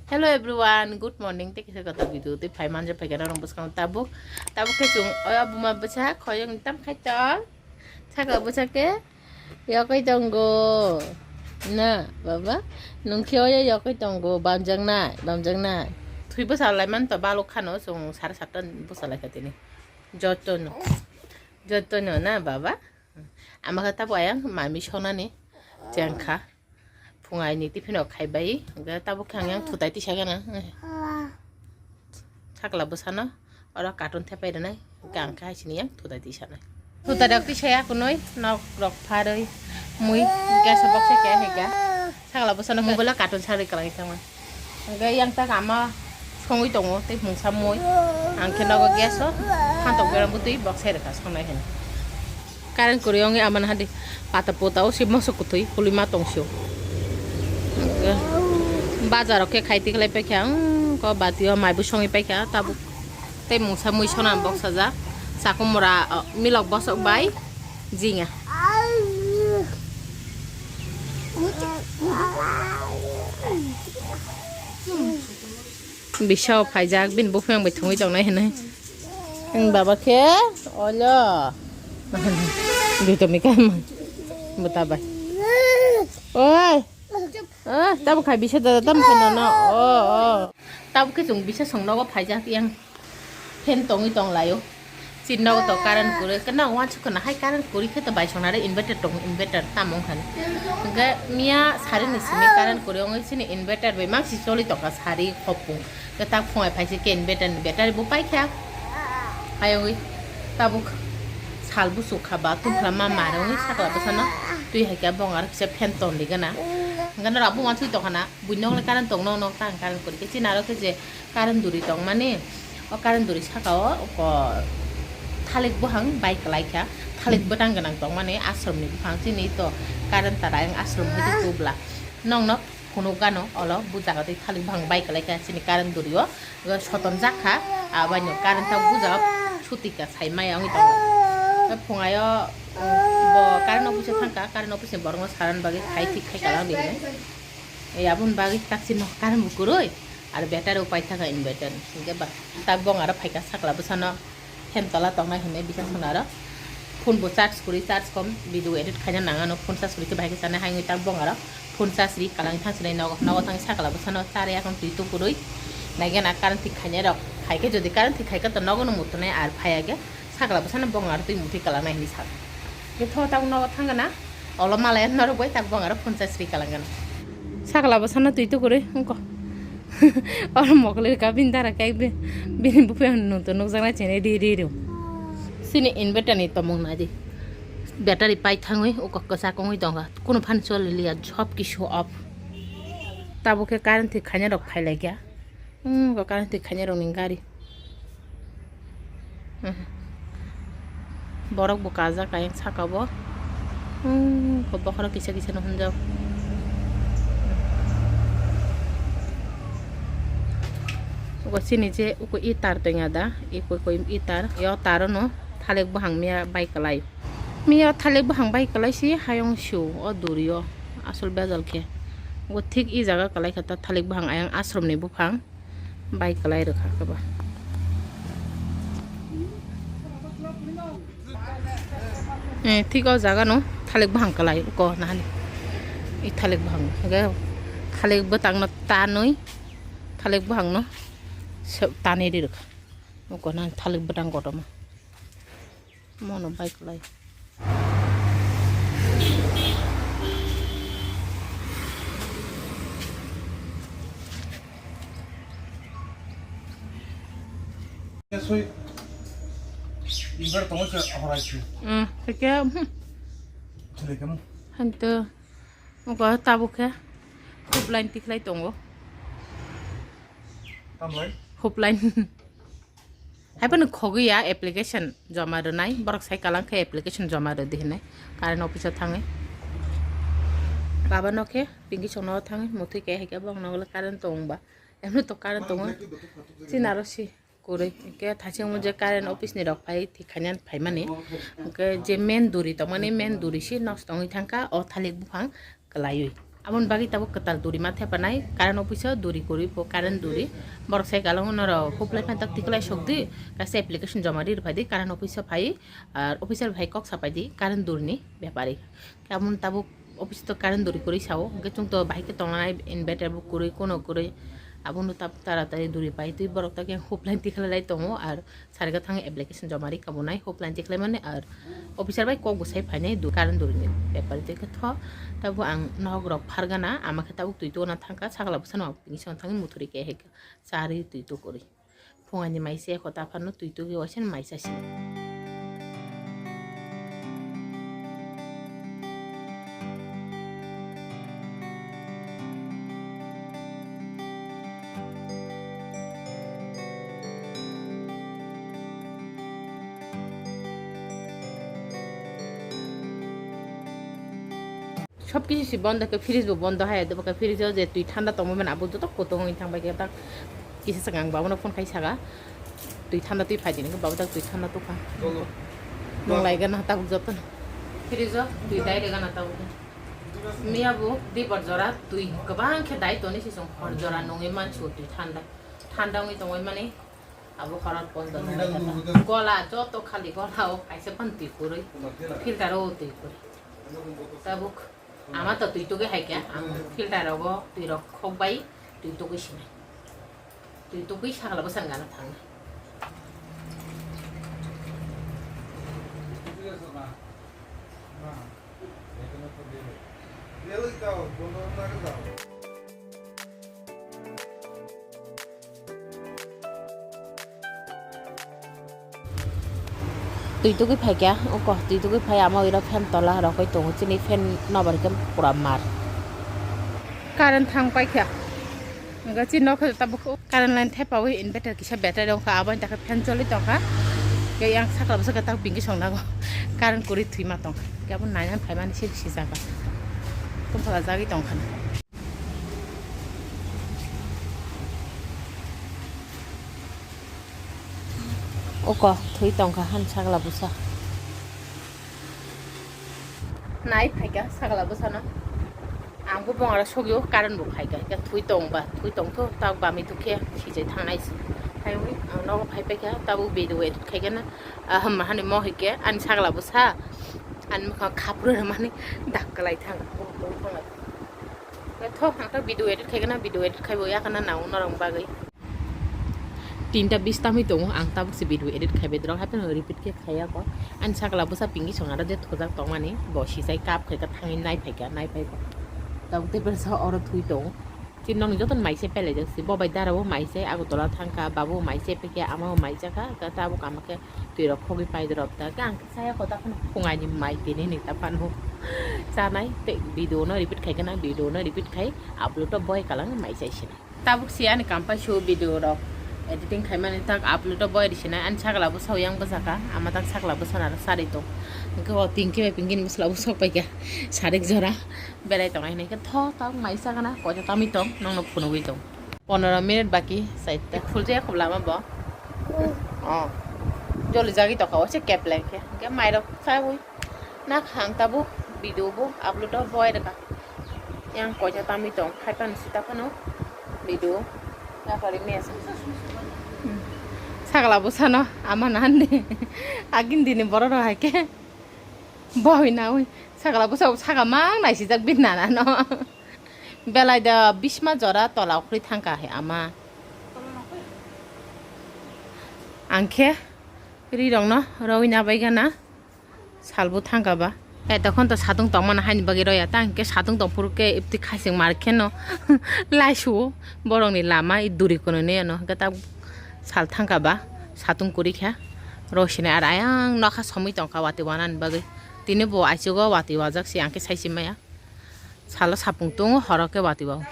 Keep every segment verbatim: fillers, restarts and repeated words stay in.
Hello everyone, good morning. Tei kisa kata video tei phai manja phai kana rong bwskang tabuk. Tabuk khe chung oya buma bwsa khoyong tam khai tong. Saka bwsa khe yokoi tongo. Na, baba, nung khe oya yokoi tongo. Bamjang nai, bamjang nai. Thui bwsa lai man to balok khano chung sare satta bwsa lai kha tini. Jotono. Jotono na, baba. Ama khe tabuk ayang mami sonani chengkha. Phung aini tiffin rok khaibai, hwnkhe tabuk khe ang yang thutai tisa gana. Sakla bwsano oro carton thepai rwnai, hwnkhe ang khe haisini yang thutai tisa nai. Thutai rok tisa ya kunui, nok rok pharwi, mui gas o box khe hai kha. Sakla bwsano mobile o carton sarwi kwlangwi thangma. Hwnkhe yang tak ama songwi tongo, tei mungsa mui. Ang khe nogo gas o, phantok berang bwtwi box hai rwkha songnai hwnwi. Current kwrwi wngwi amani hadi pata pota o se moso kwthwi pulima tong sio. Bazar o khe khai tikhlai paikha, ang ko bati o mai bo songwi paikha tabuk. Tei mungsa mui sona boksajak. Chakumura, o, milok bosok bai jinga. Bisa o phaijak, bini buphang bai thwngwi tongnai hinwi. Ang baba khe, olo. Duitomika man. Buta bai. Oi. Ah, tamo khai bisa dada, tamo khai nono. Oh, oh. Tamo khe chwng bisa song nogo phaijak yang. Fan tongwi tong laio. Chini nogo to current kwrwi. Khe nang uansuk khna hai current kwrwi khe to bai song nare inverter tong, inverter tamo wngkha ni. Hwnkhe miya sari ni simi current kwrwi wngwi chini inverter bai mangsi choli tongkha sari khopung. Khe tak phungai phaisi khe inverter ni battery bo paikha. Hayungwi tabuk sal buchuk kha ba tungkhla ma marungwi sakla bwsano twi hai khe bong aro kisa fan ton di gana. Hwnkhe norok bo uansuk tongkha na. Buino wngkha current tong, nok nok tang current kwrwi khe chini aro khe je current duri tongmani, o current duri saka o ko thalik buphang bai kwlai kha, thalik bwtang gwnang tongmani ashram ni buphang chini to current tara yang ashram hai tubla nok nok phunuk gano olo bu jaga twi thalik buphang bai kwlai kha chini current duri o soton jak kha, abaino current tak bu jaga suti kha sai maya wngwi tongo. Phungai o bo current office o thang kha, current office ni borok no saran bagwi khai thik khai kalang di hinwi. Ei aboni bagwi taksi no current bo kwrwi, aro battery bo paithaka inverter, hinkhe ba tak bong aro phaikha sakla bwsano fan tola tongnai hinwi bisa swnaro. Phone bo charge kwrwi, charge kom, video edit khaina nangano, phone charge kwrwi khe bahai khe chanai, haino tak bong aro phone charge ri kalang thang sinai nogo, nogo thang sakla bwsano chari akhon twi tukurwi naigena current thik khainai rok, phaikhe jodi current thik khaikhe to nogono mutunai, ar phaiya khe sakla bwsano bong aro twi mutwi kalangnai hinwi sa. Khe tho tak nogo thangna. Olo malaya norok bai tak bong aro phone charge ri kalang gana. Sakla bwsano twi tukurwi wngkha. Oro mokol rwkha bini dara khe bi-, bini buphang nungto nukjaknai chini ri ri ro. Chini inverter ni tomung nai di. Battery pai thangwi uko kwchak wngwi tongkha. Kunu phan choli liya, sob kisu off. Tabuk khe current thik khaina rok phai laikha. Hmm, bo current thik khaina rokni gari. Hmm. Borok bo kajak ayang saka bo. Hmm, ko bokhorok kisa kisa no hwnjak. Uko chini je uko itar tongya da, iko ko itar, yo taro no thalik buphang miya bai kwlai. Miya thalik buphang bai kwlai si hayung su o duri o asol bejal khe. Uko thik i jaga kwlai kha ta thalik buphang ayang ashram ni buphang. Bai kwlai rwkha khe ba. Eh, thik o jaga no thalik buphang kwlai ko nahani. I thalik buphang, hwnkhe thalik bwtang no tanwi, thalik buphang no se-, tanwi ri rwkha. Ko nahani thalik bwtang kotorma. Mono bai kwlai. Soi, ibar tongo se horai se. Hmm, khe, hmm. Thile kemo. Hanto, ogo tabuk khe. Hub line tikhlai tongo. Tamlai? Hub line. Hai phano khogwi ya application joma rwnai, borok sai kalang khe application joma rwdi hinwi current office o thangwi. Baba no khe pinki chwng nogo thangwi muthwi khe hai khe bong nogo le current tong ba, emno to current tongo. Chini aro si kwrwi, hwnkhe thachengmo je current office ni rok phai thik khaina phaimani, hwnkhe je main duri tongmani, main duri si nosto wngwi thangkha o thalik buphang kwlaiwi. Aboni bagwi tabuk kwtal duri ma thepanai, current office o duri kwrwi bo current duri. Borok sai kalo norok huplai phan tak tiklai sok di, kaisa application joma ri rwphai di current office o phai, ar officer bai kok sapai di current duri ni bepari. Khe aboni tabuk office to current duri kwrwi sao, hwnkhe chwng to bahai khe tongnai inverter bo kwrwi, kono kwrwi, abono tabuk taratari duri pai twi borok tak yang huplai tikhlai lai tongo, ar Sarigo thang application joma ri kabunai, huplai tikhlai mani, ar officer bai kok bwsai phainai du-, current duri ni bepari twi khe tho. Tabuk ang nok rok phargana, ama khe tabuk twi tona thangkha, sakla bwsano ang tini song thangwi muthuri khe hai kha, charwi twi tukurwi. Phungai ni mai se kho ta phano twi tugwi waisa ni mai chasi. Sob kisu si bondo khe, fridge bo bondo hai, abo khe fridge o je twi thanda tongmani abo joto kotong wng thang bai khe tak kisa swkang babono phone khai saka, twi thanda twi phai di, nokhe babo tak twi thanda tukha. Nung lai gana tabuk joto. Fridge o twi dai re gana tabuk. Miya bo dibor jora twi kwbang khe dai toni si chwng hor jora nungwi mansi o twi thanda. Thanda wngwi tongwi mani abo horor pondo nungwi kha ta. Gola joto khali gola o kaisa phan twi kwrwi. Filter o twi kwrwi. Tabuk ama to twi tugwi hai khe ang filter rogo twi rok khok bai twi tugwi sinai. Twi tugwi sakla bwsang gana thangnai. Twi tugwi phaikha, oko twi tugwi phai ama iro fan tola rokoi tongo, chini fan nobar khe pura mar. Current thang paikha. Hwnkhe chini nokha tabuk current line thepaui inverter kisa battery rok wngkha, aboni takhe fan choli tongkha. Hwnkhe yang sakla bwsakhe tak bingkhe songnago. Current kwrwi thwima tongkha. Hwnkhe abo nainani phaimani se bisi jaga. Tongkha jagwi tongkha. Oko thwi tongkha han sakla bwsa. Nai phaikha sakla bwsano. Ang bo bongora sogio current bo phaikha. Hwnkhe thwi tongba, thwi tongtho tak bami thukhe sijai thangnai se. Phaiwi ang nogo phai paikha tabuk video edit khaikhe na, ah, mahani mo hwnkhe ani sakla bwsa ani mwkhang khapru rwmani dak kwlai thang. Tho ang ta video edit khaikhe na, video edit khaibo yakhana nang norok bagwi. Tinta bis tamwi tongo, ang tabuk se video edit khaibai dorok, hapheno repeat khe khaiya kho. Ani sakla bwsa pingwi song aro je thojak tongmani, bo sisai cup khaikha thangwi nai phaikha, nai phaikha. Tabuk tei bersa oro thwi tongo. Chini nokni joto mai se pelaijak se, bo bai dara bo mai se, Agartala thangkha, babo mai se paikha, ama bo mai chakha, tabuk ama khe twi rok khogwi pai dorok ta. Khe ang khe saya kho ta phano phungai ni mai tini ni ta phano chanai, tei video no repeat khaikha na, video no repeat khai upload o boi kalang mai chai sinai. Tabuk se ani kampaisu video rok editing khaimani tak upload o boi risinai ani sakla bwsao yang bwsakha ama tak sakla bwsana rok sari tong hwnkhe o tingkhe bai pingkhe ni bwsla bwsok paikha sarik jora belai tongnai hinwi khe tho tabuk mai sakana koita tamwi tong nokno phunugwi tong ponoro minute baki saita khulje khub lama bo o joli jagwi tongkha o se kep lai khe hwnkhe mairok chaui. Nak hang tabuk video bo upload o boi rwkha. Yang koita tamwi tong, hai phano sita phano video. Yapari mes. Sakla bwsano ama nandi. Agin dini borok rok hai khe. Boi naui. Sakla bwsa saka mang naisijak bini nana no. Belai da bisma jora tola ukhri thangka hai ama. Ang khe ri rok no roi na bai gana. Salbo thangka ba. E, tokon to satung tongmani haini bagwi roya ta, hwnkhe satung tongphuru khe ibtwi khaising mar kheno laisuo borokni lama, i duri kono neyano, hwnkhe ta sal thangka ba, satung kwrwi kha, rosini ar ayang nokha somwi tongkha watwi wanani bagwi. Tini bo aichugo watwi wajak se, ang khe saisi maya. Salo sapung tongo, horo khe watwi o.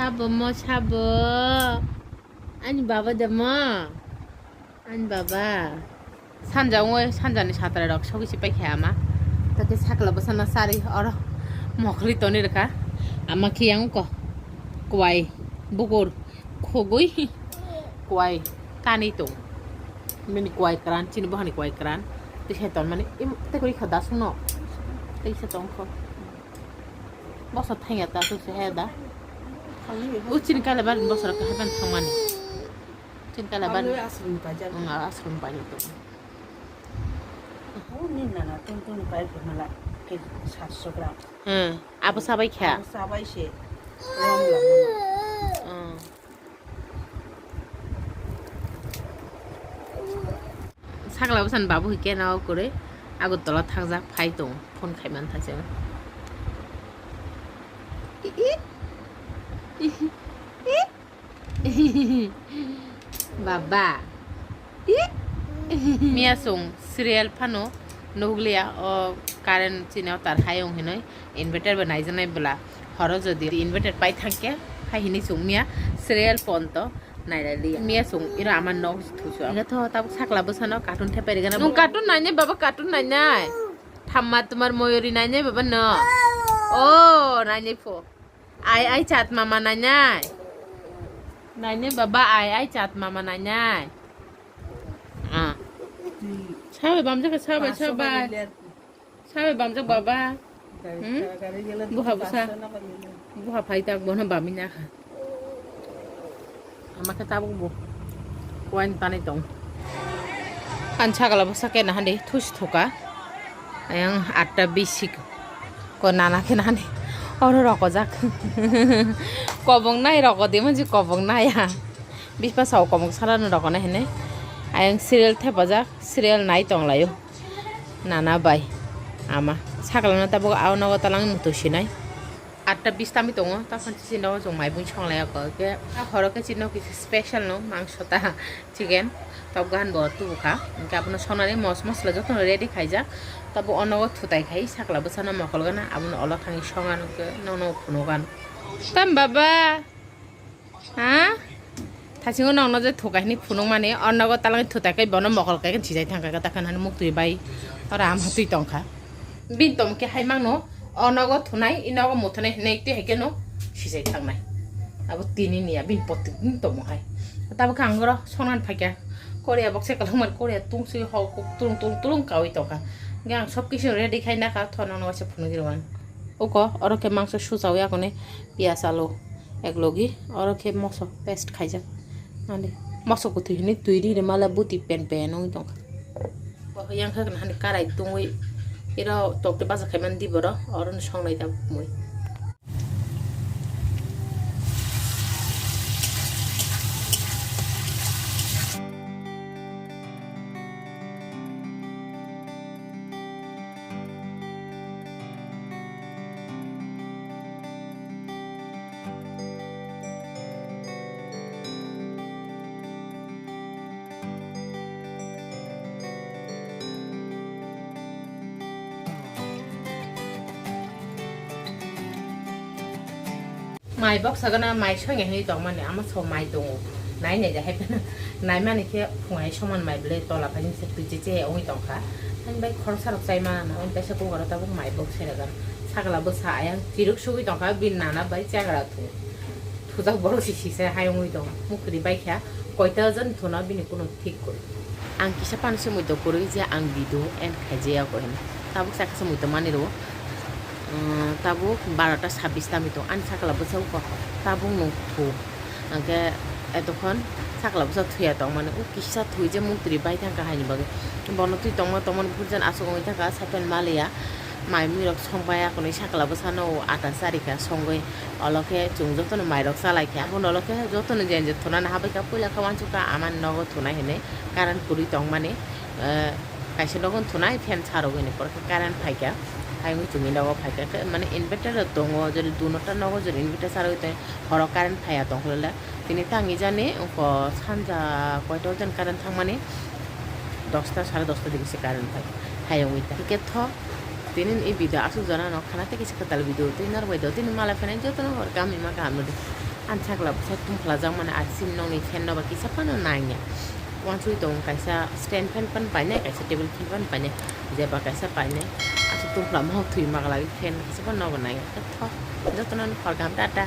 Sabo mo sabo. Ani baba de mo. Ani baba. Sanja ongoi, sanjani satrai rok sogwi se paikha ama. Tate sakla bwsano sari oro mokoli toni rwkha. Ama khe yang ko. Kwai bukur khogwi kwai kanwi tong. Bini kwai kwran, chini bohani kwai kwran. Tisa ton mani, im, tei kwrwi kha da sungno. Tisa tong kho. Boso thangya ta su se he da. U chini kale bar boso rok hai ban thangmani. Chini kale bar. Alo asrum pajar. Ang asrum pajar to. Oh, ni nana tun tun pai ko mala ke satso gram. Hmm, abo sabai kha. Abo sabai se. Ram lam. Hmm. Sakla bwsani babu hwnkhe no kwrwi Agartala thangjak phai tong phone khai man thaise. Baba. Miya song serial phano nukliya o current chini o tar hayung hinoi inverter bo naijaknai bwla horo jodi inverter pai thangkhe hai hinui chwng miya serial phone to nailaliya. Miya chwng iro ama nok thusu. Hingke tho tabuk sakla bwsano cartoon thepai rigana. Nung cartoon nainai baba, cartoon nainai. Thamma tumar moyori nainai baba no. O nainai pho. Ai ai chat mama nainai. Nainai baba ai ai chat mama nainai. Ah. Sabai bamjak sabai sabai. Sabai bamjak baba. Hmm? Buha busa. Buha phai tak bono bami na kha. Ama khe tabuk bo. Wine tani tong. An sagala bwsa khe nahandi thusi thuka. Ayang atta bisik. Ko nana khe nahandi. Oro rokojak. Kobong nai rokodi manji kobong nai ha. Bispa sao kobong sara no rokona hene. Ayang serial thepajak, serial nai tonglaio. Nana bai ama. Sagala no tabuk ao nogo talang mutu sinai. Atta bis tami tongo, tokon chini nogo chwng mai bui songlai ako. Ke a horo khe chini nogo kisa special no mangso ta chicken. Tok gahan bo tubu kha. Hingke abono sonani mos mosla jotono ready khaijak. Tabo o nogo thutai khai sakla bwsano mokol gana abono olo thangwi songan hingke nono phunuk gana. Tam baba. Ha? Thasingo nokno je thukai hini phunukmani, o nogo talangni thutai kai bono mokol kai sijai thangkha, takhan hani muktwi bai ora am hatwi tongkha. Bini tom khe hai mangno, o nogo thunai, i nogo muthunai hinwi twi hai kheno sijai thangnai. Abo tini niya, bini poti bini tomo hai. Tabuk khe ang oro songnan phaikha. Korea bokse kwlwngmani Korea tungswi hok tulung tulung tulung kaui tongkha. Hingke ang sob kisu ready khai nakha, thon nokno waisa phunugwi rwani. Uko, oro khe mangso suchawi akoni piyaj alu eklogi, oro khe moso paste khaijak. Ani moso kwthwi hinwi twi ri rwmala buti pen pen wngwi tongkha. Yang khe hani karai tungwi iro tokte baja khaimani di borok, oro no songnai tabuk mui. Mai boksa gana mai soinga hinwi tongmani, ama so mai tongo. Nai nai da hai phano. Nai mani khe phungai soman mai bwle tola phai se twi che che ongwi tongkha. Ani bai khoroksa rok chai mana, ani kaisa kung aro tabuk mai bok se rega. Sakla bwsa ayang chiruk sugwi tongkha, bini nana bai chagra thu. Thujak borok si si se hai ongwi tong. Mukri bai kha koita jon thuna bini kuno thik koi. Ang kisa pan se muido kwrwi je ang video end khaijaya ko hin. Tabuk sa kisa muido mani ro. Umm, tabuk barota sabbish tami tong. Ani sakla bwsa uko tabuk nung thu. Angke etokon sakla bwsa thuya tong mani. U kisa thui je mukri bai thangka haini bagwi. Bono twi tongma tongmani phurjan aswk wngwi thangka sapen maliya. Mai mui rok song bai akonwi sakla bwsano ata charikha songwi. Olo khe chwng jotono mairok chalaikha. Abono olo khe jotono jenje thunani habaikha, puila khe uansukha amani nogo thunai hinwi current kwrwi tongmani, eh, kaisa nogo thunai fan sarogwi ni pore khe current phaikha. Hayung chwngni nogo phaikha khe mane inverter rok tongo, jodi dunota nogo jodi inverter sarogwi tongwi horo current phaiya tongkhe le tini tangwi jani ongkho sanja koito jan current thangmani dosta sare dosta digi se current phai hayung ita. Hingke tho tini ni video aswk jora no khana tei kisa kwtal video tei norok bai do tini mala phainai jotono hor kaham hima kaham no di. Ang sakla bwsa tungkhlajak mani, aswk nokni fan no ba kisa phano nangya. Uansugwi tongo kaisa stand fan phano painai, kaisa table fan phano painai, jeba kaisa painai. Aswk tungphla mohok thwi maglagwi fan kisa phano nobo nangya. Tho, jotono ni hor kaham, tata.